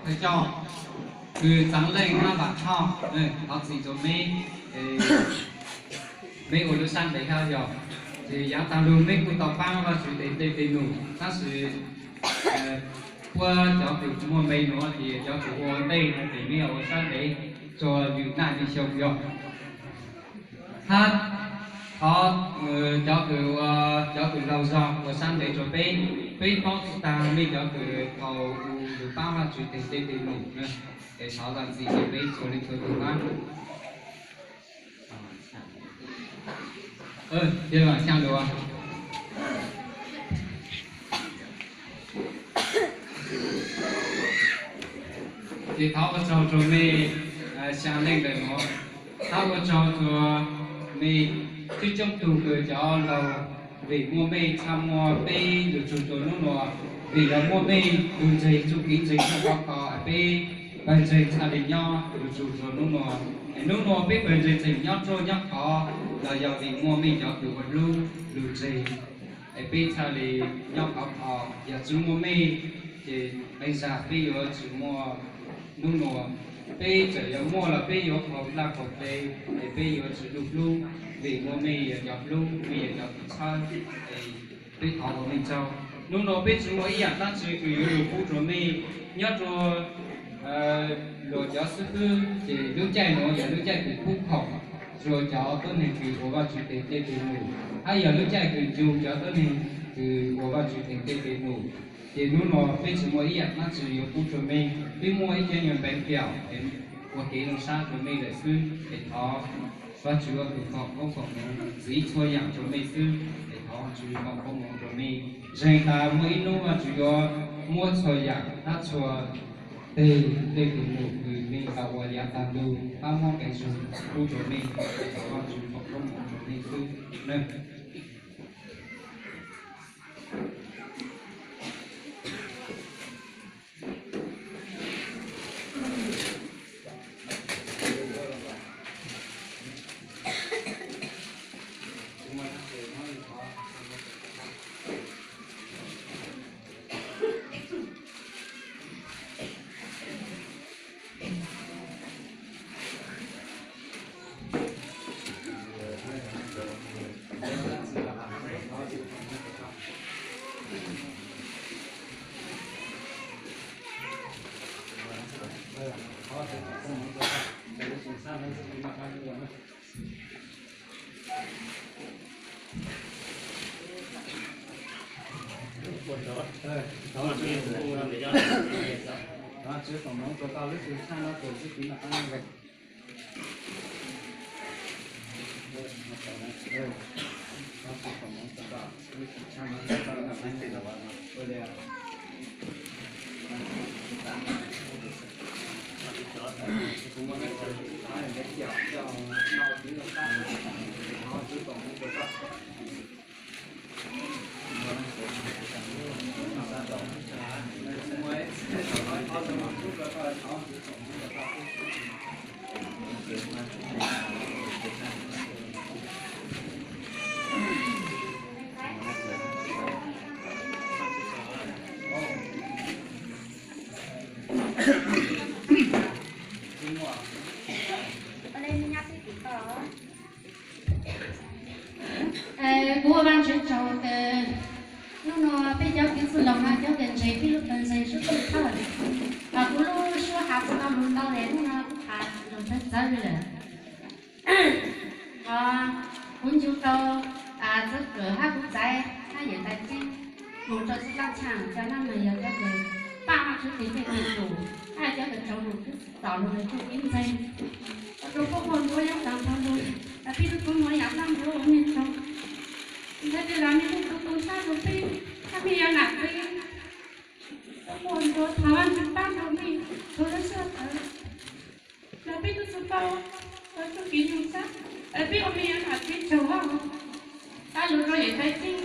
Thawj coj kws Txav Leej hab Vam Thoj, thov txim rua meb, meb ua lub sab ntev hab yog, ces yaav taag lug meb kuj tau paab Vaajtswv tes dlej tes num, tab sis puab cov kws muaj npe nuav ces cov kws ua ntej no ces meb ua sab ntev rua lwm naj lwm xyoo yog. Hab thov cov kws ua, cov kws laug zog ua sab ntev rua peb, peb paub tsi taag mej cov kws tau ua lug paab Vaajtswv tes dlej tes num, es thov zam txim rua peb txhua leej txhua tug hab. Cia Vam Xyaa lug. Ces thov ua tsaug rua mej xyaa leej ntawm nuav, thov ua tsaug rua mej tsi coob tug kws cov laug, vim muaj mej txhaj muaj peb lug tsug rua nub nua, vim yog muaj mej lug ntseeg txuj kev ntseeg txuj khov kho es peb pawg ntseeg txhaj le nyob lug tsug rua nub nua. Es nub nua peb pawg ntseeg tseem nyob ruaj nyob khov los yog vim muaj mej cov kws ua hlub lug ntseeg es peb txhaj le nyob khov kho. Yog tsi muaj mej ces qee zag peb yuav tsi muaj nub nua. Peb txawm yuav muaj los peb yuav qaug dlaj qaug dlej, es peb yuav tsi lug hlub, vim muaj mej yog cov hlub, mej yog cov txhawb, es peb thov ua mej tsaug. Nub nua peb tsi muaj ib yaam dlaab tsi kws yuav lug pub rua mej nyob rua luag cov xib fwb, ces lub caij nuav yog lub caij kws pub khoom rua cov tuab neeg kws ua Vaajtswv tes dlej tes num, hab yog lub caij kws ncu cov tuab neeg kws ua Vaajtswv tes dlej tes num. Ces nub nua peb tsi muaj ib yaam dlaab tsi yuav pub rua mej, peb muaj ib cov nyuag npeev kiam es ua kev zoo sab rua mej lawm xwb. Es thov Vaajtswv ua tus foom koob foom hmoov ntxiv txhua yaam rua mej xwb. Es thov Vaajtswv foom koob hmoov rua mej. Zeeg tas muaj ib nub Vaajtswv yuav muab txhua yaam hab txhua teg dlej tes num kws mej tau ua yaav taag lug hab muab qee zug pub rua mej. Es thov Vaajtswv foom koob hmoov rua mej xwb nawb. Kuv ua Vaajtswv tsaug tas nub nua peb cov kws txwj laug hab cov kws ntseeg peb lub pawg ntseeg sub txwj thawj, kuv lub suab has tsi tau lug ntau le nub nua kuv has lug txawv txawv le lawm. Kuv ncu rua txwv kawm hab kuv txaiv hab yawm tais Tseeb moog rua txwv laaj tshaaj cov nab nwg yog cov kws paab Vaajtswv tes dlej tes num hab cov kws tsaug lug kws txaus lug lawv txuj kev ntseeg. Rua puab quaj ntsuag yav taag nrho lug, peb tub tub muaj yaam dlaab nrho ua mej tsaug. Ntawd tas los mej tub tub sab rua peb, hab mej yuav nam peb. Puab quaj ntsuag thov Vaajtswv paab rua mej txhua lub sij hawm. Los peb tub txug tau txuj kev nyuj sab, peb ua mej yuav nam peb tsaug. Taag lug rua yawm tais Tseeb,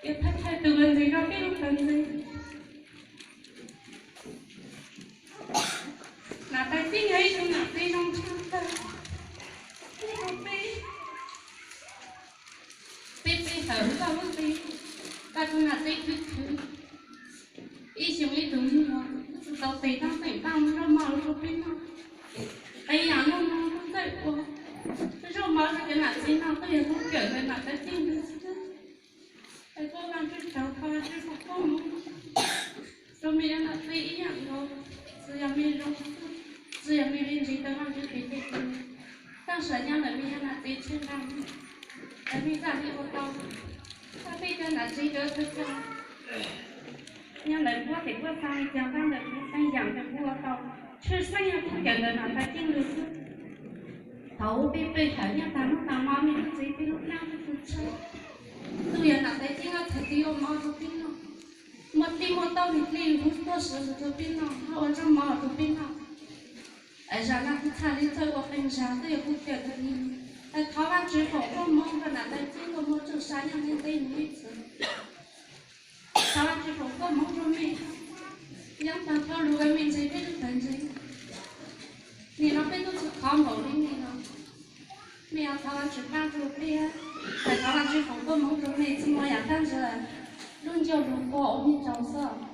yawm tais thaij tug ntseeg rua peb lub pawg ntseeg. Nam tais Tseeb yog ib tug nam tsev zoo tshaj tawg, peb, peb peb hawm lub lub nti, koj tug nam tsev khwv khwv, ib xyoo ib tug nyuj, tub txug tau tes taab teem taaj zaub mov rua peb noj. Qee yaam nuav nuav kuv txawj ua zaub mov rua cov nam txiv noj, kuj yog kuv kawm ntawm nam tais teb lug xwb. Es kuj Vaajtswv tsaug, Vaajtswv foom koob moov rua mej cov nam txiv ib yaam nkaus, tsi yog mej zoo xwb, tsi yog mej le ntseeg tau Vaajtswv tes, taab sis nyob ntawm mej cov nam txiv tsheej nraag, es mej txhaj le ua tau. Txhaj peb cov nam txiv cov txhua cov nyob ntawm puab tes puab xaa le caag, nyob ntawm kuv qee yaam cov kuv ua tau, tshwj xeeb yog kuv kawm ntawm nam tais teb lug xwb. Thaus peb peb kawm nyob taag nub taag mo, mej lub txiv peb lub dlaab lub txhab, tub yog nam tais teb lug txhais tes ua mov rua peb noj, muaj dlej muaj tauj nwg dlej huv tuaj swv lug rua peb noj, ho ua zaub mov rua peb noj. Es zag nuav kuv txhaj le txawj ua qee zag, twb yog kuv kawm ntawm mej. Es thov Vaajtswv foom koob moov rua nam tais teb lug muaj txuj sa nyob ntev ntev nub ib txhis. Thov Vaajtswv foom koob moov rua mej, yaav taag dhau lug le mej ntseeg peb lub tawv ntseeg. Nim no peb tub tsi khov npaum le mej no, mej yuav thov Vaajtswv paab rua peb, es thov Vaajtswv foom koob moov rua mej, tsi muaj yaam dlaab tsi, lub ncauj lug kua ua mej tsaug xwb.